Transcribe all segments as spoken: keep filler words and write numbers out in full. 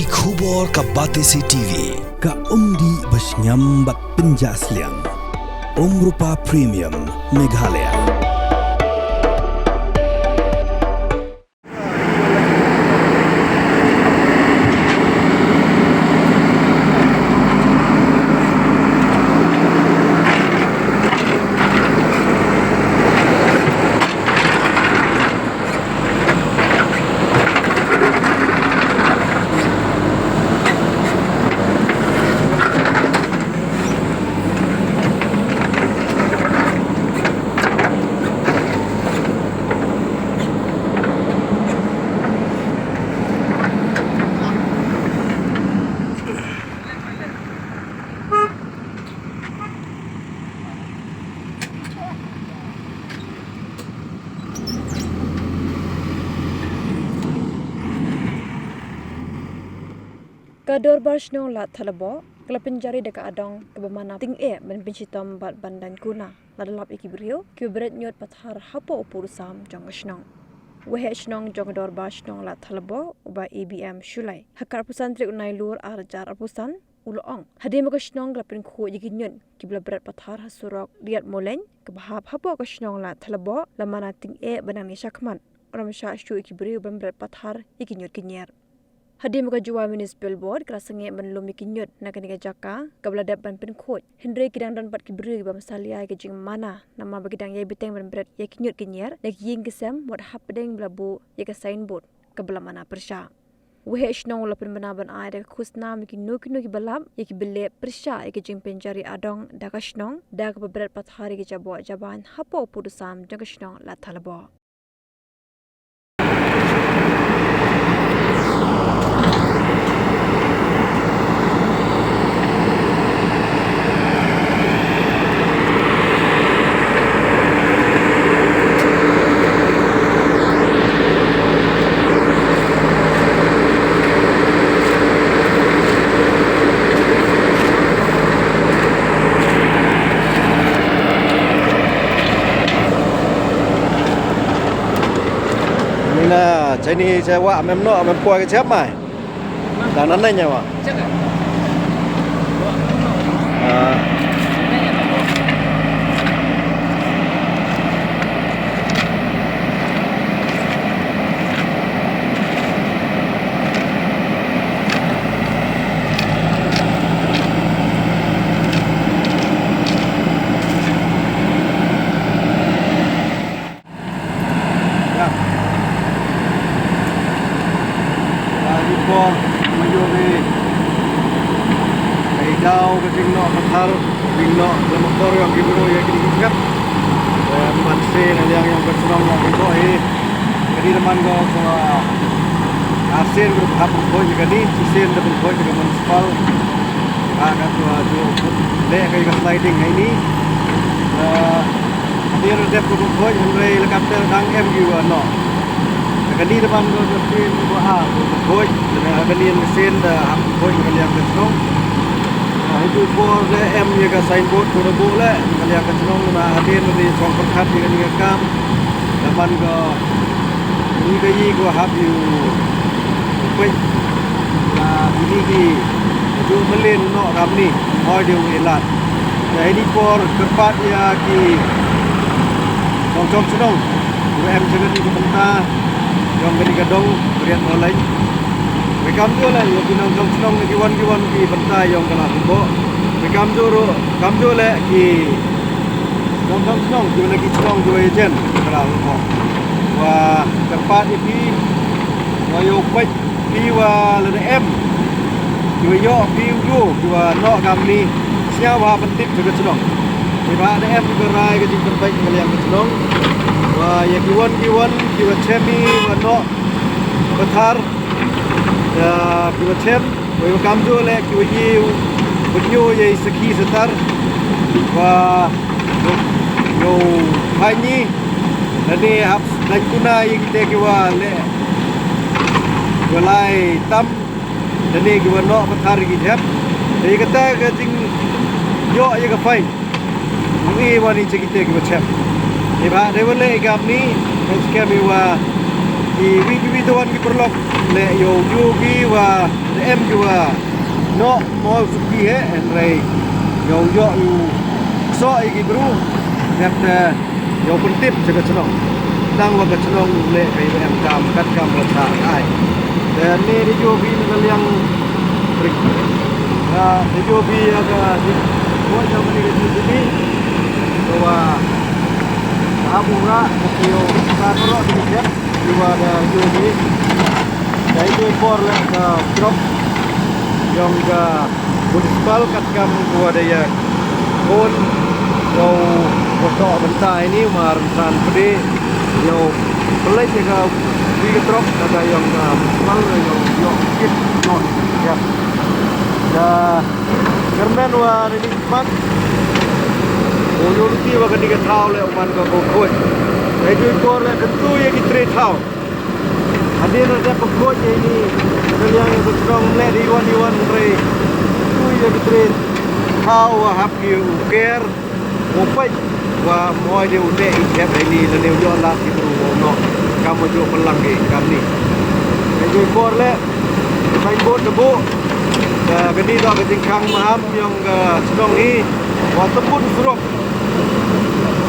Ki khubor ka Batesi T V, ka umdih ba shngiam bad pynjah sliang. Umrupa Premium, Meghalaya. Ka Dorbar Shnong Ladthadlaboh ka la pynjari da ka adong kaba mana tyngeh ban pynshitom bad ban daiñ kuna lada lap ïa ki briew kiba bret ñiut pathar hapoh u pud u sam jong ka shnong. Waheh shnong jong ka Dorbar Shnong Ladthadlaboh, u Bah A B M Shullai, ha ka arphew san tarik u Nailur ar hajar arphew san, u la ong, hadien ba ka shnong ka la pynkhuid ïa ki ñiut kiba la bret pathar ha surok Riat Molein kaba hap hapoh ka shnong Ladthadlaboh, la mana tyngeh ban nang ïa shakhmat, ym shah shuh ïa ki briew ban bret pathar ïa ki ñiut ki ñier. Hadien ba ka Jowai Municipal Board ka la sangeh ban lum ïa ki ñiut na kane ka jaka kaba la dep ban pynkhuid, hynrei ki dang don pat ki briew kiba ym salia ïa ka jingmana, namar ba ki dang ïai bteng ban bret ïa ki ñiut ki ñier na ki ïing ki sem, wat hapdeng ba la buh ïa ka signboard kaba la mana pyrshah. Waheh shnong u la pynbna ban ai da ka khusnam ïa kino kino kiba lap ïa kiba leh pyrshah ïa ka jingpynjari adong da ka shnong da kaba bret pathar ïa ki jaboh jaban hapoh u pud u sam jong ka shnong Ladthadlaboh. Nina, chai ni chai wa mem no mem poi ka chap mai. Dang nan nai nya wa. Ah. Ïa. Ïa, i por ma ïoh i, i daw ka jingnoh pathar, jingnoh lem akor ïa ki briew ïa ki dei ki jingkhat. Em, ban sien na liang ïa ka shnong ïa ki ko i. Ka dei da man ko ko, ah, sien ko hap ko ïa ka dei, sien da ko ïa ka municipal. Ah, ka ko ju leh ka ïa ka sliding ha ini. Ah, Hadien dep ko khoi hynrei la ka ter dang em ki wa noh. Ka ni da ban ko ka sien ko ha ko khoi, ka ni ka sien da ha khoi ka liang ka shnong. Ha itu por da em ïa ka signboard ko da buh leh ka liang ka shnong, na hadien ri song pyrkhat ïa ka ni ka kam. Da ban ko ni ka i ko hap ïa u peit. Na ini ki ju mlien noh kam ni. Hoi dei u ilat. Ïa ini por kyrpad ïa ki nongchong chnong kiba em jong kane ka bynta jong kane ka dong Riat Molein. Wi kam juh leh ïa ki nongchong chnong ki wan ki wan ki bynta jong ka la hubo. Wi kam juh ruh kam juh leh ki nongchong chnong kiba na ki chnong kiba ïajen ka la hubo. Wa kyrpad ïa ki wa ïoh peit. Ki wa lada em ki wa ïoh ki u ïoh ki wa noh kam ni, sñiaw wa pyntip jong ka chnong. Ki wa da em ki wa rai ka jingpynpait ka liang ka chnong. Wa ïa ki wan ki wan ki wa chem i wa noh pathar. Ïa ki wa chem wa ïa kam juh leh ki wa ïa u wa ñiew ïa i sakhi satar. Wa ïa u phaini lane hap dang kuna ïa kita ki wa leh Wa lai tam da ne ki wa noh pathar ki jhep. Te kata ka jingïoh ïa ka fine u e wan i cha kita ki wa jhep. Te ba dei wa leh i kam ni ka skhem i wa ki wi ki wi tawan ki paralok leh ïoh ïoh ki wa Em ju wa noh mo suki he, hynrei yow yoh u ksoh ïa ki bru, dep te yow pyntip sha ka chnong. Tang wa ka chnong leh ka em kam kat kam wa cha ai. Te ne de jo bi na ka liang rik. Na de jo bi ya ka di. Ko ja mani ka di di. Ko wa ha bu ra ka yo ka ro di dep. Ki wa da ïohi. Da ïohi por leh ka drop jong ka municipal katkam ki wa da ïa khun. Yow wa toh bynta ïa ini, u ma Rynthan Pde yow pynleit ïa ka wi ka drop, ka da ïong ka municipal, yow ïoh kit noh. Ïa. Da kyrmen wa da ni Pat. U ïohi wa kane ka thaw leh u man ka ko khuid. Ka ïohi por leh kyntu ïa ki tre thaw. Hadien ba dep ba khuid ïa ini, ka liang ïa ka chnong leh dei wan dei wan hynrei kyntu ïa ki tre thaw wa hap ki u ker, u peit, wa mhoi de u teh i jhep ha ini lane u ïoh lad ki bru wa u noh. Kam wa juh pynlang ki kam ni. Ka ïohi por leh. Signboard da buh. Ka kani toh ka jingkhang maham ïong ka chnong hi. Wa tymmen surok.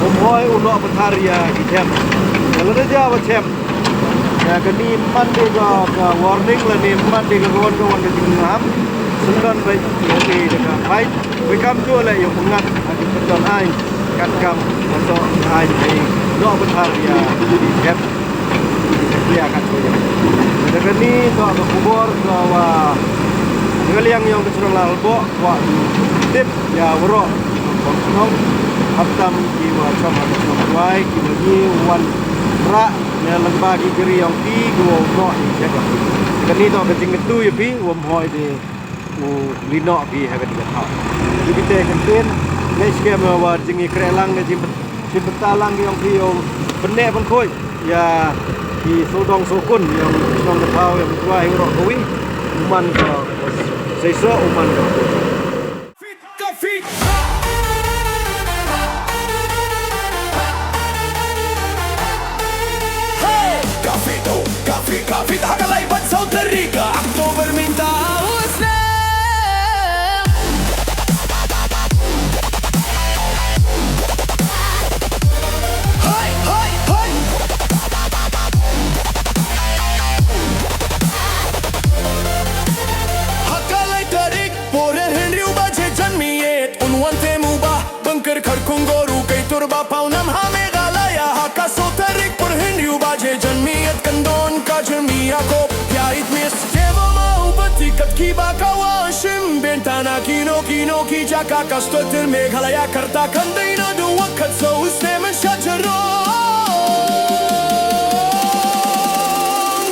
Um hoi u noh pathar ïa ki chem. Ïa lada jia wa chem. Ïa kani man de ka, ka warning lane man de ka ron ka wan ka jingmaham. Sendon bai ïa ki da ka fight. Bai kam juh leh ïa u ngat ha ki pynton aiñ. Katkam wa toh aiñ ïa u noh pathar ïa ki chem. Ïa, kat ko ïa. Da kani toh ka khubor ka wa ka liang ïong ka chnong Lalboh, wa tip ïa waroh ki chnong, khamtam ki wa chong ha ka chnong Tawai, ki wa ngi wan rah ïa lyngba ki gari ïong ki, ki wa u noh ïa ka. Kani toh ka jingkyntu ïa phi, wa mhoi de u leit noh phi ha kani ka thaw. Ki te kyntien, ne skhem wa jingïakhreh lang ka jingpyn-, jingpynta lang ïong phi ïong pynneh pynkhuid. Ïa ki sawdong sawkun ïong shnong ka thaw ïong Tawai ïong roh kawi. U man ka seisoh u man ka. Hey! Ka fit, oh, ka fit, ka fit, ha ka lai ban saw tarik ka October mynta u snem. Hoi, hoi, hoi. Ha ka lai tarik, por hynriew baje janmiet, un wan te mu ba. Bynker Kharkongor u kai tur ba paw nam ha Meghalaya ha ka saw tarik por hynriew baje janmiet kan don ka jyrmi ïa ko pia it mis. Te ba ma u bati kat ki ba ka wa shim bynta na kino kino ki jaka ka stotir Meghalaya karta kan dei na du wakat so u snem sha jero.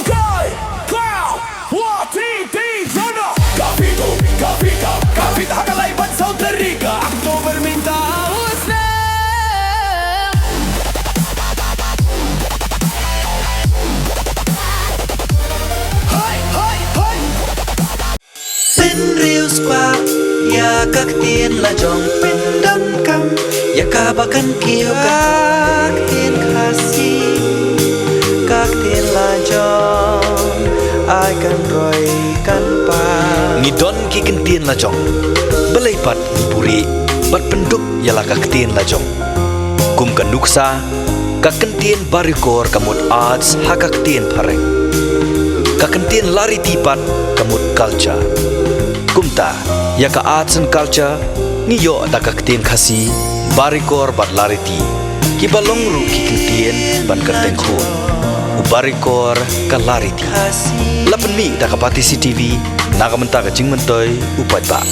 Kai! Wow! Wa, three, three, zero. Ka fit, oh, ka fit, ka, ka fit, ha ka lai ban saw tarik ka October mynta u snem. Hoi, hoi, hoi. Pynriewspah ïa ka ktien la jong, pyndonkam ïa kaba kan kiew ka ktien Khasi. Ka ktien la jong ai kan roi kan pa. Ngi don ki kyntien la jong. Balei pat ngi buhrieh bad pyndup ïa la ka ktien la jong. Kum ka nuksa, ka kyntien Barikor ka mut arts ha ka ktien phareng. Ka kyntien Lariti pat ka mut culture. Kumta, ïa ka arts and culture, ngi ïoh da ka ktien Khasi, Barikor bad Lariti. Kiba long ruh ki kyntien ban kyrteng khun. U Barikor ka Lariti. La pynmih da ka Batesi TV, na ka bynta ka jingmyntoi u paidbah.